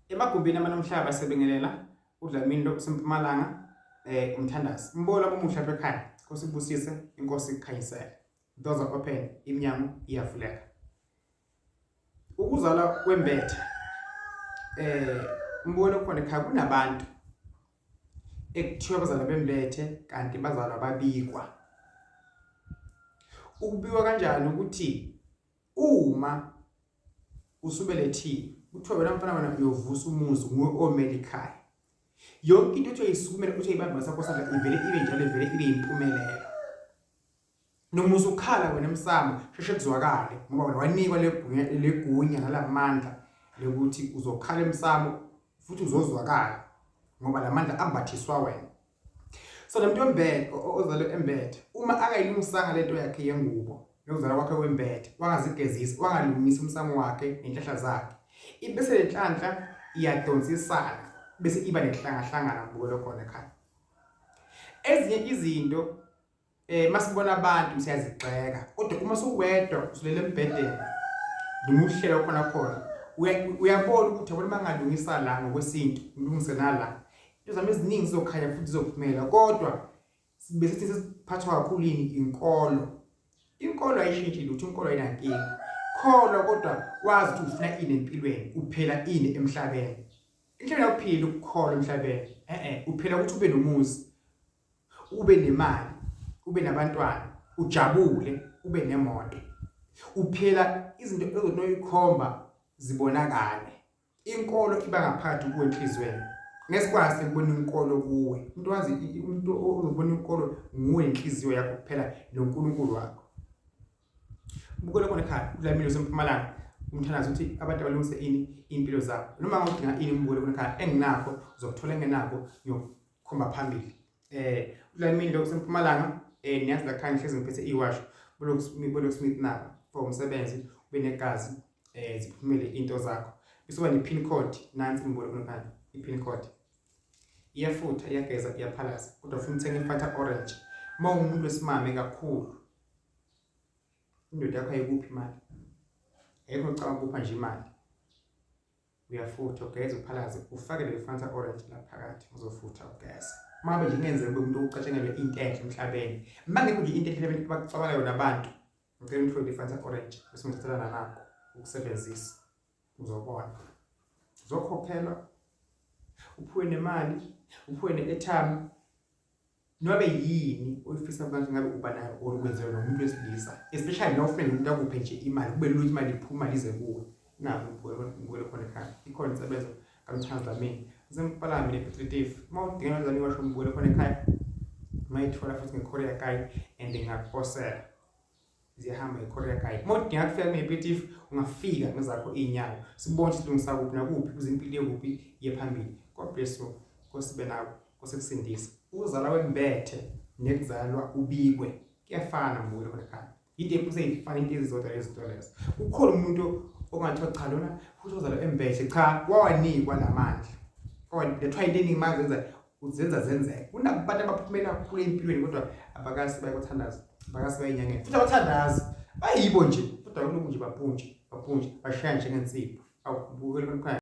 Emagumbini amanomhlaba siyabingelela uDlamini lo usempumalanga umthandazi. Umbono omuhle apha ekhaya. Inkosi ikubusise, inkosi ikukhanyisele. Doors are open, iminyango iyavuleka. Ukuzalwa kwembethe umbono okhona ekhaya kunabantu ekuthiwa bazalwa bembethe kanti bazalwa babikwa. Ukubikwa kanjani ukuthi uma usubelethiwe kuthiwa wena mfana wena uyovusa umuzi nguwe omele ikhaya yonke into othi uyisukumela uthi uyibambe ngesakho sandla ivele ibe njalo ivele ibe impumelelo noma usukhala wena emsamo sheshe kuzwakale ngoba wena wanikwa legunya legunya nalamandla lokuthi uzokhala emsamo futhi uzozwakala ngoba lamandla ambathiswa wena. So lo muntu ombethe ozalwe embethe uma akayilungisanga lento yakhe yengubo nokuzalwa kwakhe kwembethe wangazigezisa wangalungisa umsamo wakhe nenhlahla zakhe ibese lenhlanhla iyadonsisana bese iba nekuhlangahlangana ngibukelo khona ekhaya. Ezinye izinto masibona abantu siyazigxeka kodwa uma suwedwa usulele embhedeni noma uhlelo khona khona uyabona ukuthi yabona uma ngalungisa la ngokwesintu ngilungise nala into zami eziningi zizokhanya futhi zizophumela kodwa bese sithi sesiphathwa kakhulu yini inkolo. Inkolo ayishintshi lutho, inkolo ayinankinga. Kholwa kodwa wazi ukuthi ufuna ini empilweni, uphela ini emhlabeni. Indlela yokuphila ukukholwa emhlabeni, uphela ukuthi ube nomuzi, ube nemali, ube nabantwana, ujabule, ube nemoto. Uphila izinto ezonoyikhomba zibonakale. Inkolo iba ngaphakathi kuwe enhliziyweni. Ngeke sikwazi ukubona inkolo kuwe. Umuntu wazi umuntu ozobona inkolo nguwe nenhliziyo yakho kuphela noNkulunkulu wakho. Ubukele khona ekhaya uDlamini usempumalanga umthandazo uthi abantu abalungise ini impilo zabo. Noma ngawudinga ini umbukele khona ekhaya enginakho uzokuthola engenakho ngiyokhomba phambili. UDlamini lo usempumalanga niyazi la khaya ngihlezi ngiphethe iwasho Bolo Smith nabo for umsebenzi ube negazi ziphumele into zakho. Bese uba ne-pin code nansi imbukele khona ekhaya i-pin code. Iyafutha, iyageza, iyaphalaza kodwa ufuna uthenga iFanta Orange. Uma uwumuntu wesimame kakhulu indoda yakho ayikuphi imali. Ayikho ocabanga ukupha nje imali. Uyafutha ugeze uphalaze ufake le Fanta Orange la phakathi uzofutha ugeze. Uma ngabe nje kungenzeka ube umuntu ocatshangelwe into enhle emhlabeni. Uma ngekho nje into enhle emhlabeni abakucabanga yona abantu. Ngicela ngithole iFanta Orange bese ngithathelana nakho ukusebenzisa. Uzobona. Uzokhokhelwa uphiwe nemali, uphiwe ne-airtime nobe yini oyifisa ukuthi ngabe uba nayo or kwenziwa nomuntu wesilisa especially uma ufuna umuntu akuphe nje imali kube lula ukuthi imali iphuma lize kuwe. Nakho ngibukele khona ekhaya ikhona insebenzo kaMthandazo Dlamini ngisempala mina ePiet uma udinga Dlamini washo ngibukele khona ekhaya ungayithola futhi nge-courier guy and ngingakuposela ziyahamba nge-courier guy. Uma udinga kufika kune-Retief ungafika ngezakho iy'nyawo sibone ukuthi silungisa kuphi nakuphi ukuze impilo iye kuphi iye phambili. God bless you. Nkosi ibe nawe. Nkosi ikusindise. Ukuzalwa wembethe nekuzalwa ubikwe kuyafana mbukeli khona ekhaya. Into ephuse ifana into ezizodwa lezinto lezo. Kukhona umuntu ongathiwa cha lona futhi ozalwa embethe cha wawanikwa lamandla. Lethwa into eningi mazenza uzenza zenzeke. Kunabantu abaphumela kakhulu empilweni kodwa abakasi bayakuthandaza, abakasi bayinyangeni. Futhi abathandazi bayibo nje kodwa kulokhu nje bapuntshe, bapuntshe bashaya njengensipho. Awubukeli khona ekhaya.